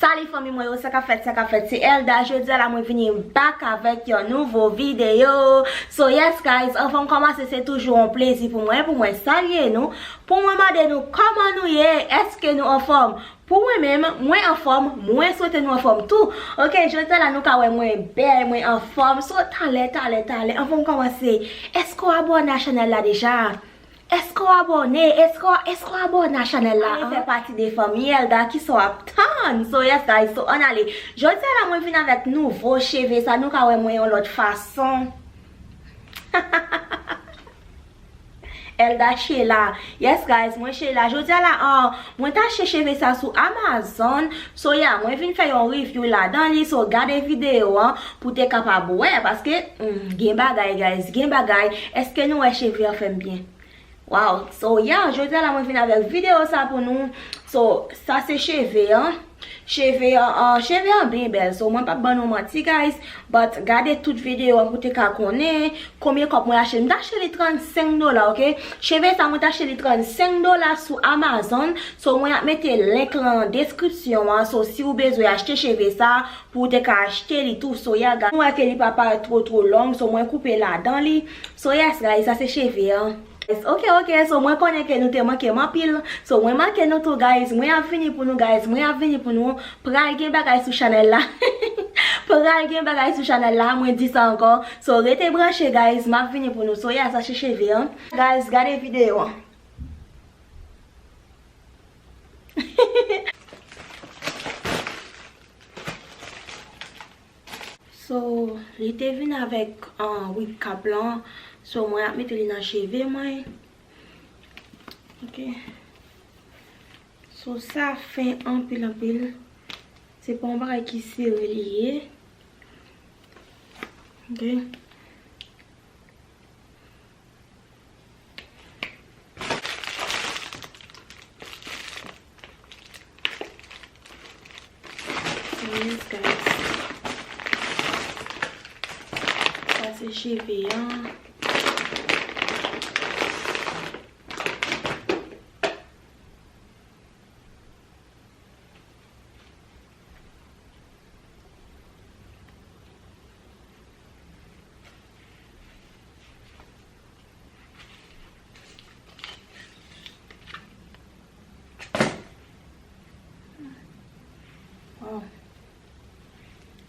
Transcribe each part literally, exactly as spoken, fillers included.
Salut fanmi mwen yo, sa k ap fèt, sa k ap fèt, se Elda. Jodi a la mwen vini back avèk yon nouvo videyo. So yes guys, anvan m kòmanse, se toujou yon plezi pou mwen, pou mwen salye nou, pou mwen mande nou kòman nou ye, èske nou anfòm? Pou mwen menm, mwen anfòm, mwen swete nou anfòm tou. Ok, jodi a la nou ka wè mwen bèl, mwen anfòm. So talè, talè, talè, anvan m kòmanse, èske w abòne a chanèl la deja? Èske w abòne? Èske w, èske w abòne a chanèl la? Ale fè pati de fanmi Elda, kisa w ap tann? So yes guys, so ann ale. Jodi a la mwen vin avèk nouvo cheve sa, nou ka wè mwen yon lòt fason. Elda Sheila. Yes guys, mwen Sheila. Jodi a la, ah, mwen t achte cheve sa sou Amazon. So yeah, mwen vin fè yon review ladan li. So gade videyo an pou te kapab wè, paske, hmm, gen bagay guys, gen bagay. Èske nou wè cheve an fè m byen? Wow, so yeah, jodi a la mwen vin avèk videyo sa pou nou. So sa se cheve an. Cheve an, an, cheve an byen bèl. So mwen p ap ban nou manti guys, but gade tout videyo an pou te ka konnen konbyen kòb mwen achte. Mwen t achte li trannsenk dola, ok? Cheve sa mwen t achte li trannsenk dola sou Amazon. So mwen ap mete link lan nan deskripsyon an. So si w bezwen achte cheve sa, pou w te ka achte li tou. So yeah guys, nou wè ke li pa parèt two two long, so mwen koupe ladan li. So yes guys, sa se cheve an. Yes, ok, ok, so mwen konnen ke nou te manke m anpil. So mwen manke nou tou guys, mwen ap vini pou nou guys, mwen ap vini pou nou. Pral gen bagay sou chanèl la. Pral gen bagay sou chanèl la, mwen di sa ankò. So rete branche guys, m ap vini pou nou. So yeah, sa se cheve an. Guys, gade videyo an. So, li te vin avèk, ah, whip cap lan. So, mwen ap mete li nan cheve mwen. Ok. So, sa fen anpil, anpil. Se pa yon bagay ki sere li ye. Ok. So, yes, guys. Sa se cheve an. Wow.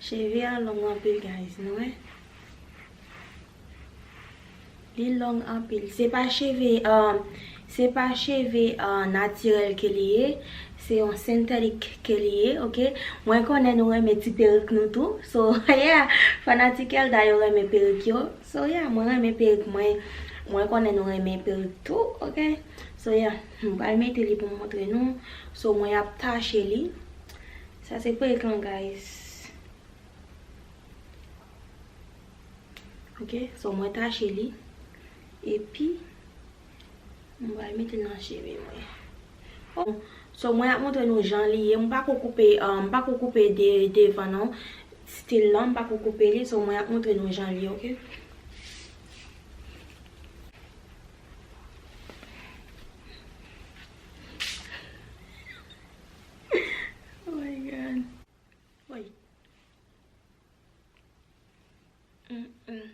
Cheve a long anpil, guys, nou wè. Li long anpil. Se pa cheve, um, se pa cheve, uh, natirèl ke li ye. Se yon sentetik ke li ye, ok? Mwen konnen nou renmen ti perik nou tou. So, yeah, fanatik Elda yo renmen perik yo. So, yeah, mwen renmen perik mwen. Mwen konnen nou renmen perik tou, ok? So, yeah, m pral mete li pou m montre nou. So, mwen ap tache li. Sa se perik lan, guys. Ok, so mwen tache li. Epi, mwen pral mete l nan cheve mwen. Oh, so mwen ap montre nou jan li ye. Mwen pako koupe, ah, mwen pako koupe de, devan non. Stil lan, mwen pako koupe li. So mwen ap montre nou jan li ye, ok? Oh my God. Woy. Mm-mm.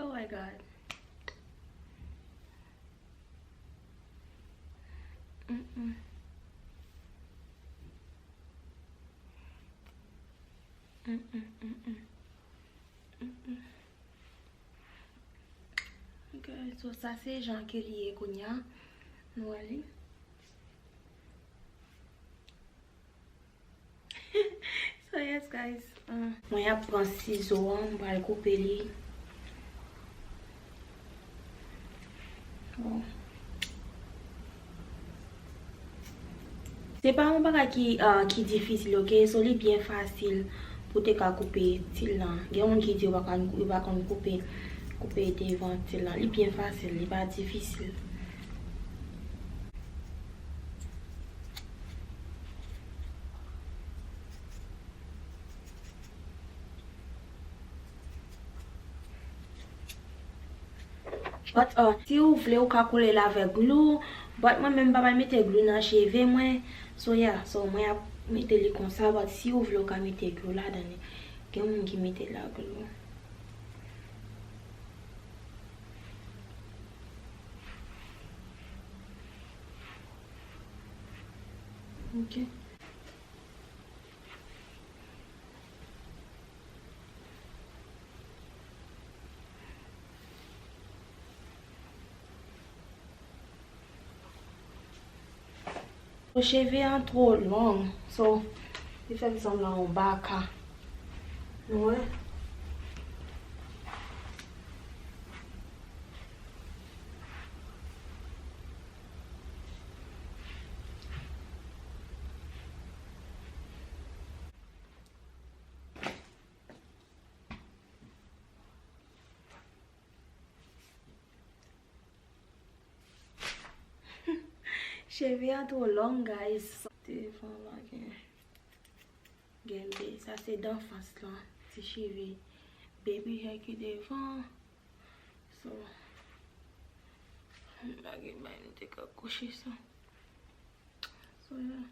Oh my God. Mm-mm. Mm-mm, mm-mm. Mm-mm. Ok, so sa se jan ke li ye kounye a. Nou wè li. So yes guys, uh, mwen ap pran sizo an, mwen pral koupe li. Bon. Se pa yon bagay ki, ah, ki difisil, ok? So li byen fasil pou te ka koupe til lan. Gen moun ki di yo pa konn, yo pa konn koupe, koupe devan til lan. Li byen fasil, li pa difisil. But, uh, si ou vle, ou ka koule l avèk glou. But mwen menm, m pa bay mete glou nan cheve mwen. So, yeah, so mwen ap mete li konsa. But si ou vle, ou ka mete glou ladan li. Gen moun ki mete la glou. Ok. Cheve an twò long, so li fè m sanble yon baka. Nou wè? Cheve an twò long, guys. Devan la gen, gen be-, sa se danfans lan. Ti cheve baby hair ki devan. So, m pa gen bay m te ka kouche sa. So, yeah.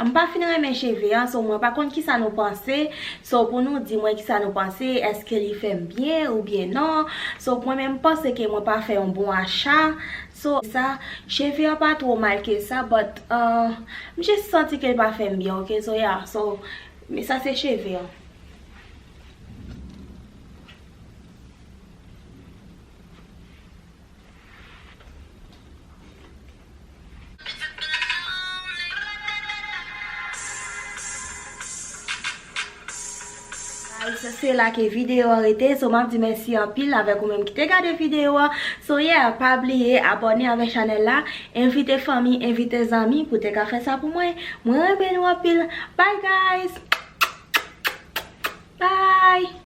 M pa fin renmen cheve an, so mwen pa konn kisa nou panse. So pou nou di mwen kisa nou panse, èske li fè m byen oubyen non. So mwen menm m panse ke mwen pa fè yon bon acha. So sa, cheve an pa twò mal ke sa, but uh, m jis santi ke l pa fè m byen, ok? So yeah, so men sa se cheve an. Guys, se la ke videyo an rete. So m ap di mèsi anpil avèk ou menm ki te gade videyo an. So yeah, pa bliye abòne avèk chanèl la, envite fanmi, envite zanmi pou te ka fè sa pou mwen. Mwen renmen nou anpil. Bye guys. Bye.